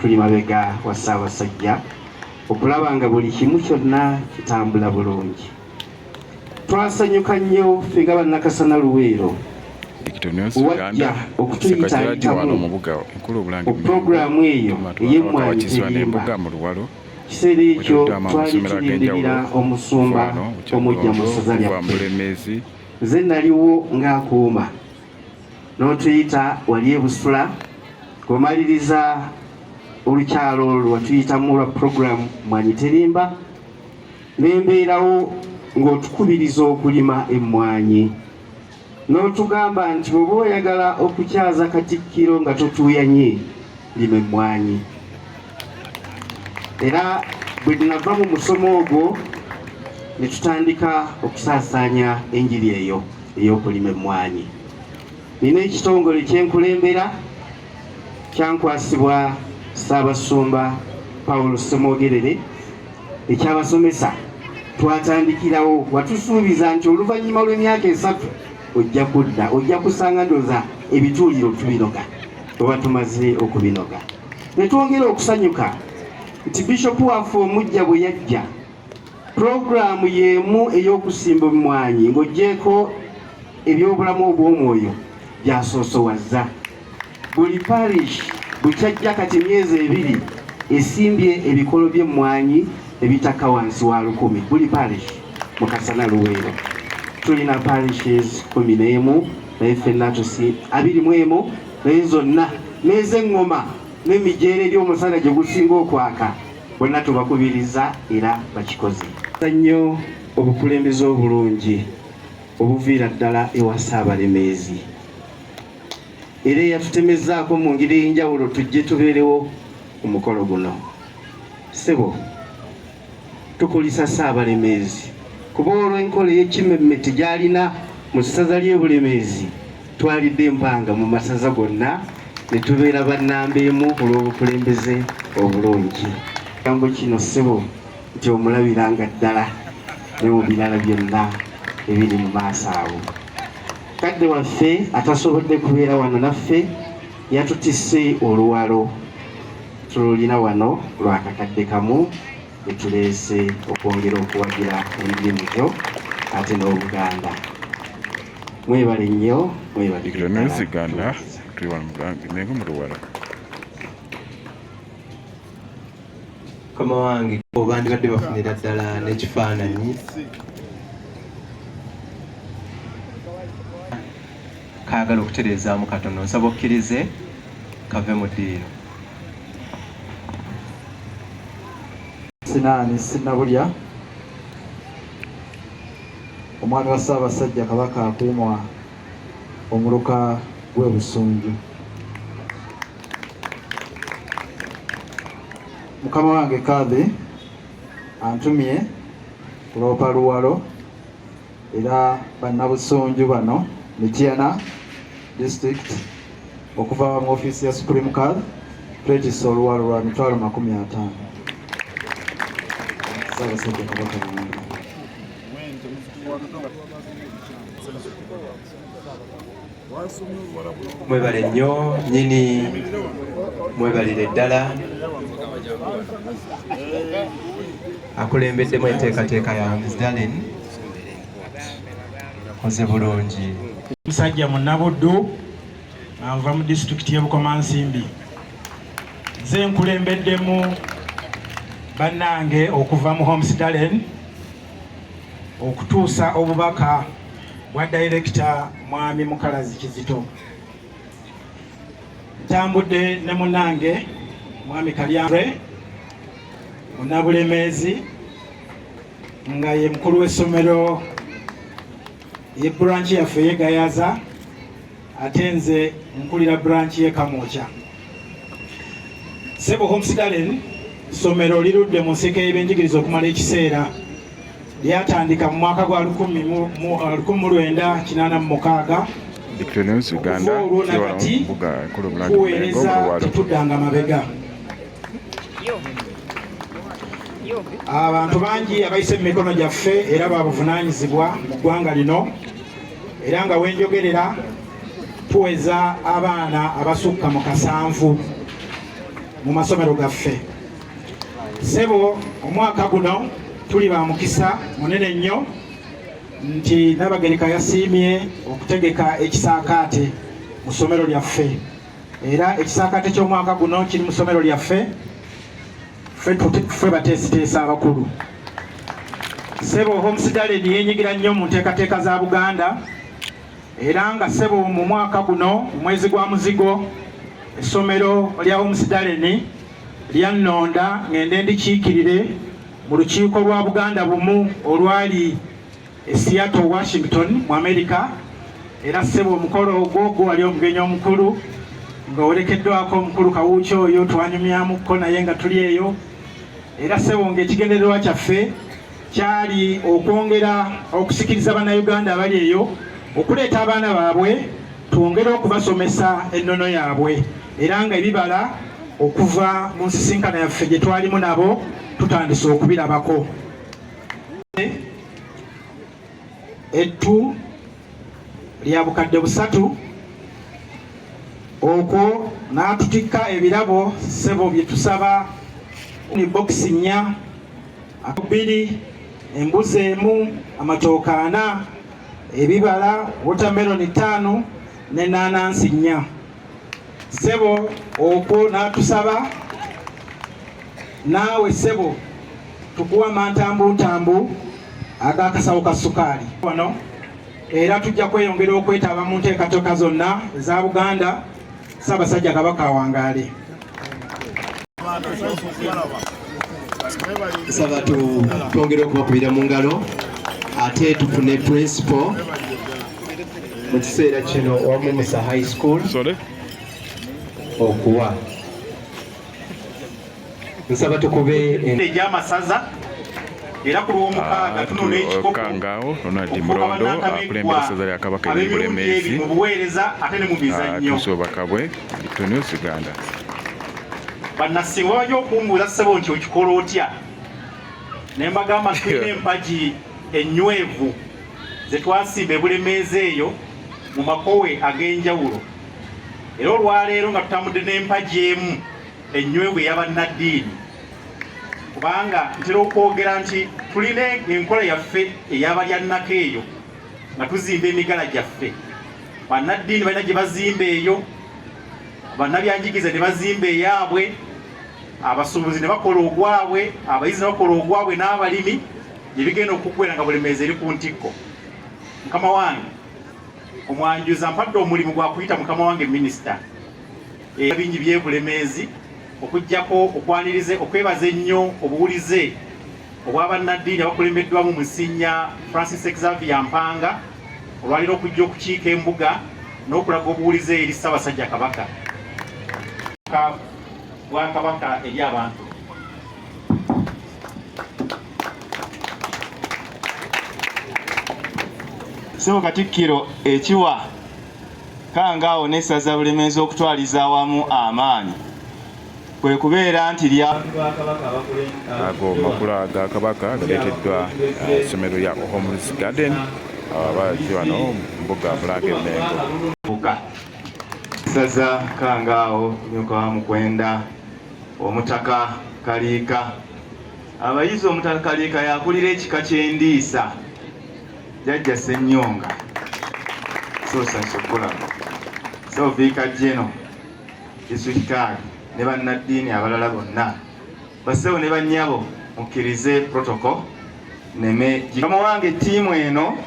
Tuli mabega wa Ssaabasajja okulaba nga buli kimu kyonna kitambula bulungi. Twasanyuka nnyo ffe nga Bannakasana Luweero wajja okutuyitaayitamu mu pulogulaamu eyo ey'Emmwanyi Terimba. Kiseera ekyo twali tulindirira omusumba omujja mu ssaza lyaffe. Nze naliwo ng'akuuma n'otuyita wali e Busula ng'omaliriza olukyalo olwo watuyitamu olwa pulogulaamu Mmwanyi Terimba ne mbeerawo ng'otukubiriza okulima emmwanyi n'otugamba nti bw'oba oyagala okukyaza Katikkiro nga totuuyanye lima emmwanyi. Era bwe nava mu musomo ogwo ne tutandika okusaasaanya enjiri eyo ey'okulima emmwanyi. Nina ekitongole kyenkulembera kyankwasibwa Ssaabasumba Paul Ssemwogerere eky'abasomesa twatandikirawo. Watusuubiza nti oluvannyuma lw'emyaka 3 ojja kudda, ojja kusanga ndowooza ebituuliro tubinoga oba tumaze okubinoga. Ne twongera okusanyuka nti bishopu waffe omujja bwe yajja pulogulaamu y'emu ey'okusimba emmwanyi ng'oggyeeko ebyobulamu obw'omwoyo gy'asoosowazza. Buli parish bukyajja kati myezi 2 esimbye ebikolo by'emmwanyi ebitakka wansi wa 1000 buli parish mu Kasana Luweero. Tulina parishes 11 naye ffenna tusi 21 naye zonna n'ez'eŋŋoma n'emijeera eri omusana gye gusinga okwaka bonna tubakubiriza era bakikoze. Nnyo obukulembeze obulungi obuviira ddala ewa Ssaabalemeezi era eyatutemezzaako mu ngeri ey'enjawulo tujje tubeerewo ku mukolo guno. Ssebo tukulisa Ssaabalemeezi kuba olw'enkola ey'ekimemmeti gy'alina mu ssaza ly'e Bulemeezi twalidde empanga mu masaza gonna ne tubeera bannamba emu olw'obukulembeze obulungi. Ekigambo kino ssebo nti omulabiranga ddala ne mu birala byonna ebiri mu maaso awo. Kadde waffe atasobodde kubeera wano naffe yatutisse oluwalo tululina wano lwa kakadde kamu etuleese okwongera okuwagira emirimu gyo ate n'Obuganda. Mwebale nnyo, mwebale. Uganda tuli wano mu Mengo mu Luwalo. Mukama wange bandibadde bafunira ddala n'ekifaananyi kaagala okutereezaamu katono, nsaba okkirize kave mu ddiiro. Sinaani Sinabulya, omwami wa Ssaabasajja Kabaka akuumwa omuluka gw'e Busunju. Mukama wange Kadhi antumye kuloopa Luwalo era bannabusunju bano Mityana district okuva mu ofiisi ya Supreme Kadhi twetisse oluwalo lwa 500,000. Ssaabasajja Kabaka wange. Mwebale nnyo nnyini, mwebalire ddala akulembeddemu enteekateeka ya Darlin koze bulungi. Musajja Munnabuddu nva mu disitulikiti y'e Bukomansimbi. Nze nkulembeddemu bannange okuva mu Holmesdalen okutuusa obubaka bwa dayirekita Mwami Mukalazi Kizito. Ntambudde ne munnange Mwami Kalyandre Munnabulemeezi nga ye mukulu w'essomero ye branch yaffe ey'e Gayaza, ate nze nkulira branch y'e Kamwokya. Ssebo Holmesdalen ssomero lirudde mu nsiike y'ebyenjigiriza okumala ekiseera. Lyatandika mu mwaka gwa 1986. Victoria Uganda Okuva olwo nakati mbuga enkulu Bulange Mengo mu tuweereza, Luwalo. tetuddanga mabega. Abantu bangi abayise mu mikono gyaffe era babuvunaanyizibwa mu ggwanga lino, era nga wenjogerera tuweza abaana abasukka mu 70. mu masomero gaffe. Ssebo, omwaka guno tuli ba mukisa munene nnyo nti Nnabagereka yasiimye okutegeka ekisaakaate mu ssomero lyaffe, era ekisaakaate ky'omwaka guno kiri mu ssomero lyaffe. Ffe bateesiteesa abakulu. Ssebo, Holmesdalen yeenyigira nnyo mu nteekateeka za Buganda, era nga ssebo mu mwaka guno mu mwezi gwa Muzigo essomero lya Holmesdalen lyannonda ngende ndikiikirire mu lukiiko lwa Buganda Bumu olwali e Seattle, Washington mu America. Era ssebo omukolo ogwo gwo wali omugenyi omukulu ng'owerekeddwako omukulu Kawuki, oyo twanyumyamukko naye nga tuli eyo. Era ssebo ng'ekigendererwa kyaffe kyali okwongera okusikiriza Bannayuganda abali eyo okuleeta abaana baabwe twongere okubasomesa ennono yaabwe, era nga ebibala okuva mu nsisinkana yaffe gye twalimu nabo tutandise okubirabako. Ettu lya 300,000 okwo n'atutikka ebirabo ssebo bye tusaba ni bokisi nnya, bbiri, embuzi emu, amatooke ana, ebibala watermelon ttaano n'ennaanansi nnya. Ssebo okwo n'atusaba naawe ssebo tukuwa amantambuutambu ag'akasawo ka sukaali wano, era tujja kweyongera okwetaba mu nteekateeka zonna eza Buganda. Ssaabasajja Kabaka awangaale. Nsaba twongere okubakubira mu ngalo ate tufune principal mu kiseera kino owa Mumusa High School Sorry? okuwa. Nsaba tukube egy'amasaza, era ku Lwomukaaga tunona ekikopo Kangaawo Ronald okufuuka Mulondo bannantameggwa akulembera essaza lya Kabaka eri ab'emirundi Bulemeezi ebiri mu buweereza ate ne mu mizannyo. Atuusa obubaka bwe Victor News Uganda. Bannasingo bajja okumbuuza, ssebo, nti okikola otya, ne mbagamba nti tulina empagi ennywevu ze twasimba e Bulemeezi eyo mu makowe ag'enjawulo, era olwaleero nga tutambudde n'empagi emu ennywevu ey'abannaddiini, kubanga ntera okwogera nti tulina enkola yaffe ey'abalyannako eyo nga tuzimba emigala gyaffe. Bannaddiini balina gye bazimba eyo, bannabyanjigiriza ne bazimba eyaabwe, abasuubuzi ne bakola ogwabwe, abayizi ne bakola ogwabwe, n'abalimi gye bigenda okuggwera nga Bulemeezi eri ku ntikko. Mukama wange omwanjuza, mpadde omulimu gwa kuyita mukama wange minisita. Bingi by'ebulemeezi okugjako okwanirize okwebaza ennyo obuwulize obwabannaddiini abakulembeddwamu Musinnya Francis Xavier Mpanga olwaliro okujja okukiika embuga n'okulaga obuwulize eri Ssaabasajja Kabaka bwakabaka eri abantu. Ssebo Katikkiro, ekiwa Kangaawo n'essaza Bulemeezi okutwaliza awamu amaanyi kwe kubeera nti lya Ago makula ga Kabaka galeeteddwa essomero lya Homes Garden abazi wano mbuga Bulange Mengo. Buka ssaza Kangaawo, Nyoka wa Mukwenda, Omutaka Kaliika, abayizi, Omutaka Kaliika yakulira ekika ky'endiisa, Jjajja Ssennyonga, soosanyusa okukulaba, so Viika Geno District Card ne bannaddiini abalala bonna, bassebo ne bannyabo, mukkirize protocol neme mukama wange. Ttiimu eno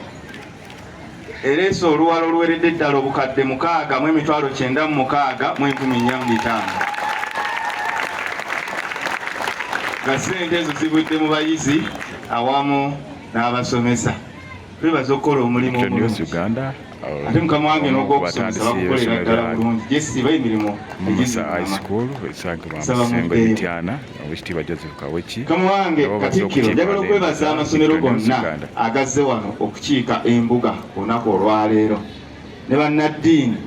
ereese oluwalo oluweredde ddala 696,405, nga ssente ezo zivudde mu bayizi awamu n'abasomesa. Twebaza okukola omulimu News omulungi Uganda. Ate mukama wange n'ogwokusomesa bagukolera ddala bulungi, gyesiba emirimu. Mumusa High School esangibwa Nsaba Musengo muddeyo. Mityana, Oweekitiibwa Joseph Kaweki Mukama wange nabo bazze Katikkiro, okukiika njagala wano okwebaza embuga amasomero Victor News gonna Uganda. agazze wano okukiika embuga olunaku olwaleero ne bannaddiini.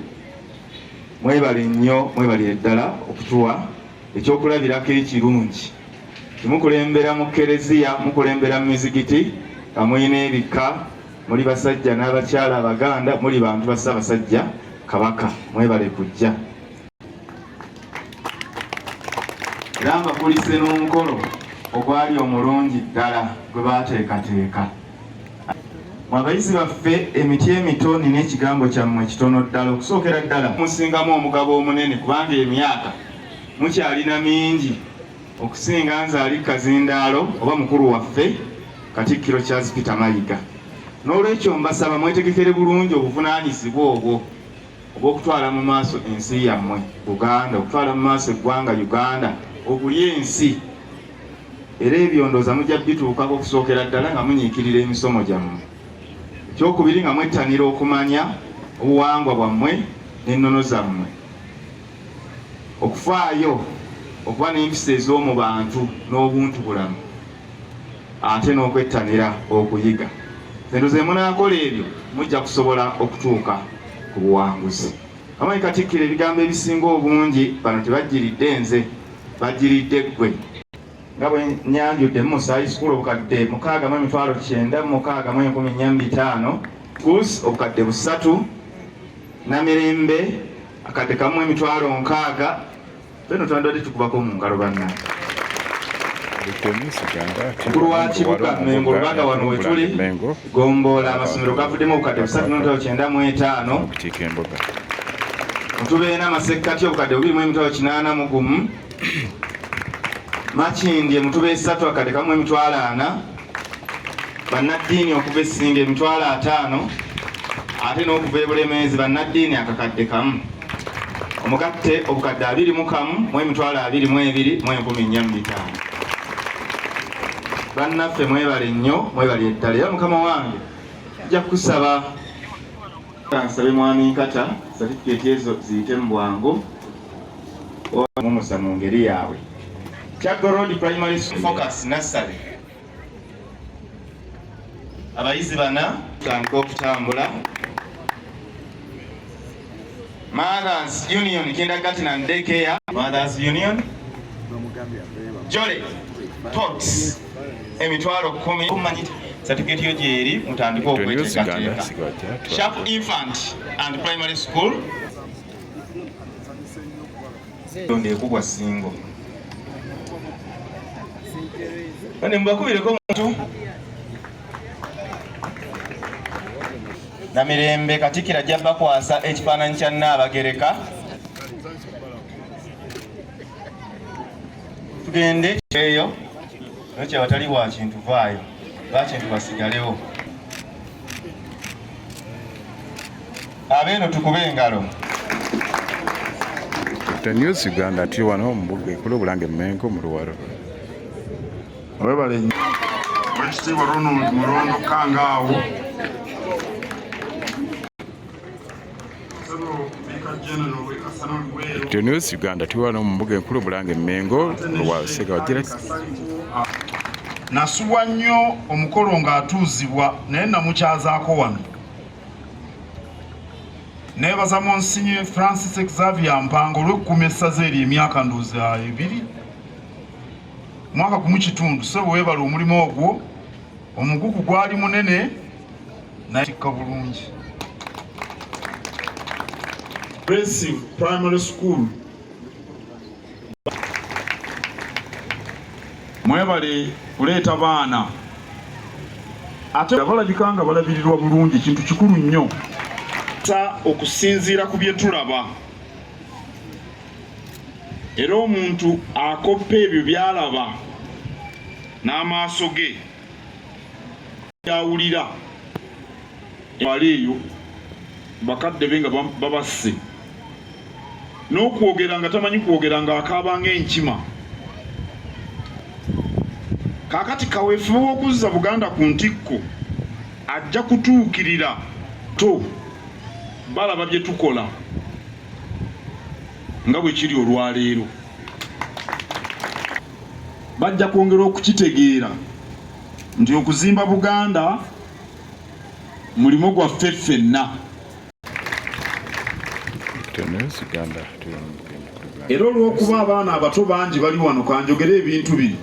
Mwebale nnyo, mwebalire ddala okutuwa ekyokulabirako ekirungi. Timukulembera mu kereziya, mukulembera mu mizigiti, nga mulina ebika, muli basajja n'abakyala Abaganda, muli bantu ba Ssaabasajja Kabaka. Mwebale kujja. Era mbakulise n'omukolo ogwali omulungi ddala gwe baateekateeka. Mwe abayizi baffe emiti emito nina ekigambo kyammwe kitono ddala okusookera ddala musingamu omugabo omunene kubanga emyaka mukyalina mingi okusinga nze ali kazindaalo oba mukulu waffe Katikkiro Charles Peter Mayiga. N'olwekyo mbasaba mwetegekere bulungi obuvunaanyizibwa obwo obw'okutwala mu maaso ensi yammwe Buganda, okutwala mu maaso eggwanga Uganda, okulya ensi. Era ebyo ndowooza mujja bituukako okusookera ddala nga munyiikirira emisomo gyammwe. Ekyokubiri nga mwettanira okumanya obuwangwa bwammwe n'ennono zammwe. Okufaayo okuba n'empisa ez'omu bantu n'obuntu bulamu ate n'okwettanira okuyiga. Eno ze munaakola ebyo mujja kusobola okutuuka ku buwanguzi. Amanyi Katikkiro ebigambo ebisinga obungi bano tebajjiridde nze, bajjiridde ggwe. Nga bwe nyanjudde mu Musaayi School obukadde 6 906 405, Schools obukadde 300, Namirembe akadde kamu 60,000. Beno twandibadde tukubako mu ngalo bannange. Mukulu wa kibuga Mengo Lubaga wano wetuli Gombola amasomero gavuddemu obukadde 395. Okukiika embuga. Mutubeena amasekkati obukadde 2 801. Makindye Mutuba esatu akadde kamu 40,000. Bannaddiini okuva Essinga 50,000 ate n'okuva e Bulemeezi bannaddiini akakadde kamu. Omugatte obukadde 21 mu 22,405. Bannaffe mwebale nnyo, mwebale ddala. Era mukama wange nja kusaba nsabe mwami Nkata satifiketi ezo ziyite mu bwangu mumusa mu ngeri yaabwe. Kyago Road Primary School Focus Nursery abayizi bana tutandika okutambula. Mothers Union Kindergarten and Daycare, Mothers Union Jolly Tots 10,000. Mumanyi certificate yo gyeri, mutandike okweteekateeka. Sharp Infant and Primary School ndekubwa singo bane mubakubireko muntu Namirembe. Katikkiro ajja bakwasa ekifaananyi kya Nnaabagereka. Tugende eyo nokyo abatali wa kintu vaayo, bakintu basigalewo. Abeeno tukube engalo. The News Uganda tuli wano mu mbuga enkulu Bulange Mmengo mu Luwalo. Webale nnyo. Oweekitiibwa Ronald Mulondo Kangaawo. Ssebo Vicar General w'e Kasana Luweero. The News Uganda tuli wano mu mbuga enkulu Bulange Mmengo Luwalo Ssegawa. Nasubwa nnyo omukolo ng'atuuzibwa naye namukyazaako wano. Neebaza Monsignor Francis Xavier Mpanga olw'okukuuma essaza eryo emyaka ndowooza 2, mwaka gumu kitundu. Ssebo weebale omulimu ogwo, omugugu gwali munene naye tikka bulungi. Progressive Primary School. Mwebale kuleeta baana ate balabika nga balabirirwa bulungi, kintu kikulu nnyo. Okusinziira ku bye tulaba, era omuntu akoppa ebyo by'alaba n'amaaso ge, byawulira wali eyo bakadde be nga babasse n'okwogera nga tamanyi kwogera ng'akaaba ng'enkima. Kaakati kaweefube w'okuzza Buganda ku ntikko ajja kutuukirira to balaba bye tukola nga bwe kiri olwaleero, bajja kwongera okukitegeera nti okuzimba Buganda mulimu gwaffe ffenna. News Uganda tuli mu mbuga enkulu Bulange. Era olw'okuba abaana abato bangi bali wano, kanjogere ebintu bino.